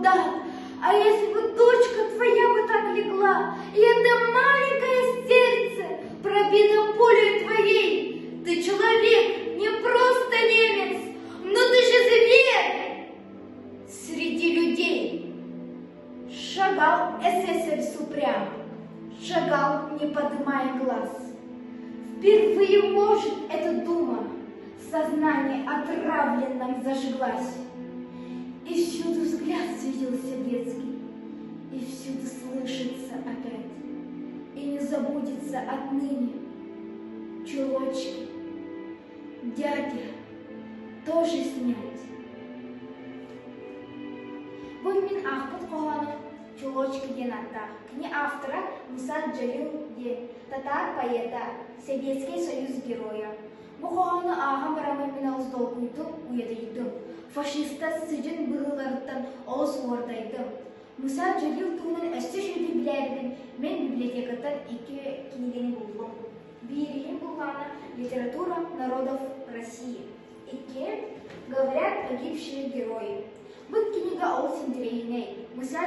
солдат, а если бы дочка твоя бы так легла, и это маленькое сердце пробито пулей твоей, ты человек, не просто немец, но ты же зверь среди людей. Шагал эсэсовец упрямо, шагал, не подымая глаз. Впервые, может, эта дума в сознании отравленном зажглась. И всюду взгляд светился детский, и всюду слышится опять, и не забудется отныне чулочки. Дядя тоже снять. Бу мин аахпыт хоһоонум «Чулочки» диэн ааттаах. Кини автора Муса Джалил диэн татаар поэта, Сэбиэскэй Союз геройа. Бу хоһоону ааҕан бараммын мин олус долгуйдум, уйадыйдым. Фашистар сидьин быһыыларыттан олус уордайдым. Муса Джалил туһунан өссө үчүгэйдик билээрибин мин библиотекаттан икки кинигэни буллум. Биириһин буллаҕына «Литература народов России», иккиһин «Говорят погибшие герои». Бу кинигэ олус интэриэһинэй. Муса.